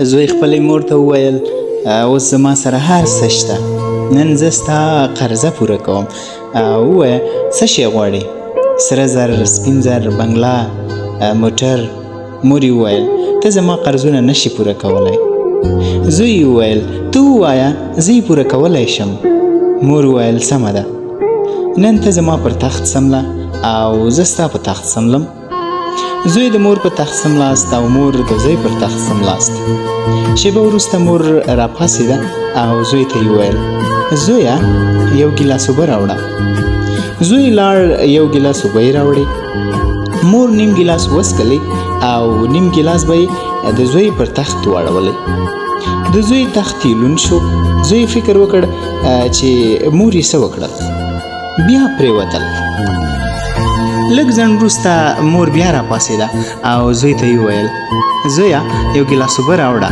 زوی خپلې مور ته وویل، اوس زما سره هر څه شته، نن زه ستا قرضه پوره کوم. ووایه څه شی غواړې؟ سره زر، سپین زر، بنګله، موټر. مور یې وویل، ته زما قرضونه نشې پوره کولی. زوی یې وویل، ته ووایه، زه یې پوره کولی شم. مور وویل، سمه ده، نن ته زما پر تخت څمله او زه ستا په تخت څملم. زوی د مور په تخت څملاست او مور د زوی پر تخت څملاست. شېبه وروسته مور راپاڅېده او زوی ته یې وویل، زویه یو ګیلاس اوبه راوړه. زوی لاړ، یو ګیلاس اوبه یې راوړې. مور نیم ګیلاس وڅکلی او نیم ګیلاس به یې د زوی پر تخت واړولی. د زوی تخت یې لوند شو. زوی فکر وکړ چې مور یې څه وکړل، بیا پرېوتل. لږ ځنډ وروسته مور بیا راپاڅېده او زوی ته یې وویل، زویه یو ګیلاس اوبه راوړه.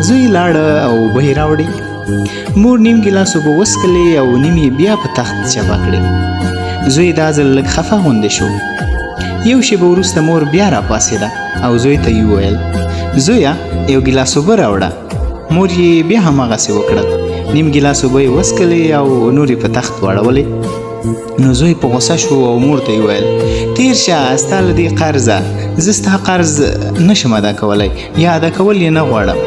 زوی لاړه او اوبه یې راوړې. مور نیم ګیلاس اوبه وڅکلې او نیم یې بیا په تخت چپه کړې. زوی دا ځل لږ خفه غوندې شو. یو شېبه وروسته مور بیا راپاڅېده او زوی ته یې وویل، زویه یو ګیلاس اوبه راوړه. مور یې بیا هماغسې وکړل، نیم ګیلاس اوبه یې وڅکلې او نور یې په تخت واړولې. نو زوی په غوسه شو او مور ته یې وویل، تیر شه ستا له دې قرضه، زه ستا قرض نشم ادا کولی یا ادا کول یې نه غواړم.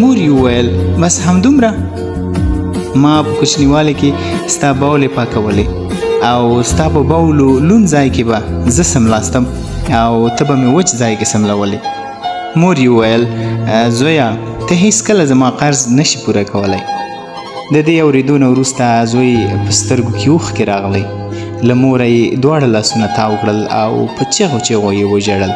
مور یې وویل، بس همدومره؟ ما په کوچنیوالي کې ستا بولې پاکولې او ستا په بولو لوند ځای کې به زه څملاستم او ته به مې وچ ځای کې څملولې. مور یې وویل، زویه ته هیڅکله زما قرض نشي پوره کولی. د دې اورېدو نه وروسته زوی په سترګو کې اوښکې راغلې، له موره یې دواړه لاسونه تاو کړل او په چغو چغو یې وژړل.